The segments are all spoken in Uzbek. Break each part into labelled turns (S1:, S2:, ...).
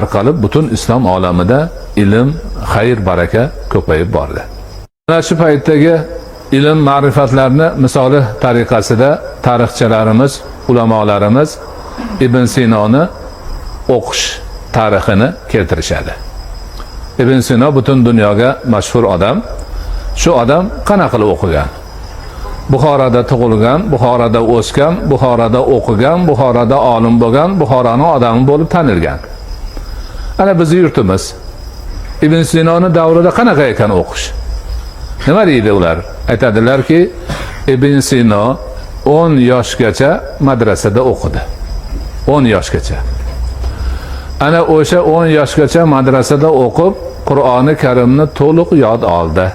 S1: Tarqalib, butun islom olamida ilm, xayr, baraka ko'payib bordi. Mana shu paytdagi ilm ma'rifatlarni misoli tariqasida tarixchilarimiz, ulamolarimiz Ibn Sinoni o'qish tarixini keltirishadi. Ibn Sino butun dunyoga mashhur odam. Shu odam qanaqa qilib o'qigan? Buxoroda tug'ilgan, Buxoroda o'sgan, Buxoroda o'qigan, Buxoroda olim bo'lgan, Buxoroni odami bo'lib tanilgan. Ana bizni yurtimiz. Ibn Sinoni davrida qanaqa ekan o'qish? Nima deydi ular? Aytadilarki, Ibn Sino 10 yoshgacha madrasada o'qidi. 10 yoshgacha. Ana o'sha 10 yoshgacha madrasada o'qib, Qur'oni Karimni to'liq yod oldi.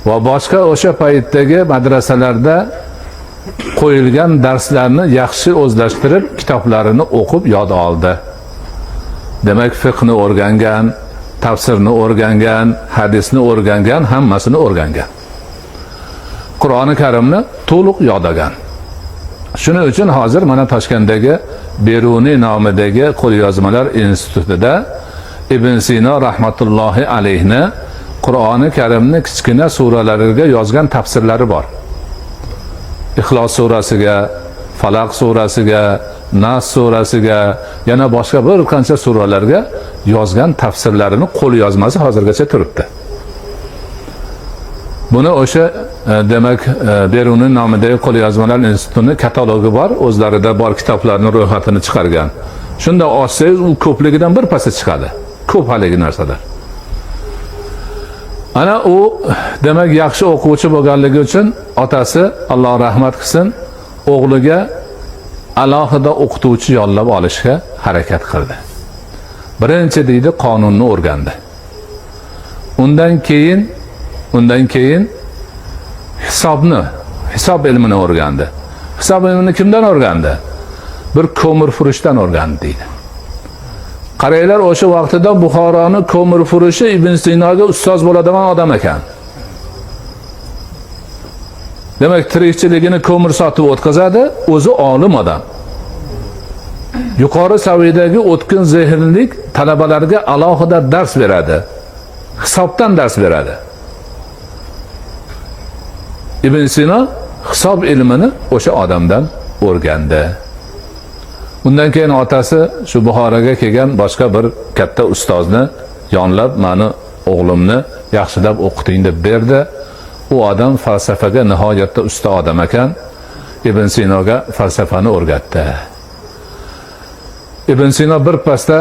S1: Va boshqa o'sha paytdagi madrasalarda qo'yilgan darslarni yaxshi o'zlashtirib, kitoblarini o'qib yod oldi. Demak, fiqhni o'rgangan, tafsirni o'rgangan, hadisni o'rgangan, hammasini o'rgangan. Qur'oni Karimni to'liq yodlagan. Shuning uchun hozir mana Toshkentdagi Beruniy nomidagi qo'lyozmalar institutida Ibn Sino rahmatullohi alayhni Qur'oni Karimni kichkina suralariga yozgan tafsirlari bor. Ixlos surasiga, Falaq surasiga, Nas surasiga, yana boshqa bir qancha suralarga yozgan tafsirlarini qo'l yozmasi hozirgacha turibdi. Buni o'sha demak, Beruniy nomidagi qo'lyozmalar institutini katalogi bor, o'zlarida bor kitoblarni ro'yxatini chiqargan. Shunda ochsangiz, u ko'pligidan bir pasda chiqadi. Ko'p haligi narsalar. Ana u, demak, yaxshi o'quvchi bo'lganligi uchun otasi, Alloh rahmat qilsin, o'g'liga alohida o'qituvchi yollab olishga harakat qildi. Birinchi, deydi, qonunni o'rgandi. Undan keyin hisobni, hisob ilmini o'rgandi. Hisob ilmini kimdan o'rgandi? Bir ko'mir furushdan o'rgandi, deydi. Qaranglar, o'sha vaqtida Buxoroni ko'mir furushi Ibn Sinoga ustoz bo'ladigan odam ekan. Demak, tirikchiligini ko'mir sotib o'tkazadi, o'zi olim odam. Yuqori saviyadagi o'tkin zehnlik talabalarga alohida dars beradi. Hisobdan dars beradi. Ibn Sino hisob ilmini o'sha odamdan o'rgandi. Undan keyin otasi shu Buxoroga kelgan boshqa bir katta ustozni yonlab, mani o'g'limni yaxshilab o'qiting deb berdi. U odam falsafaga nihoyatda usta odam ekan. Ibn Sinoga falsafani o'rgatdi. Ibn Sino bir pasda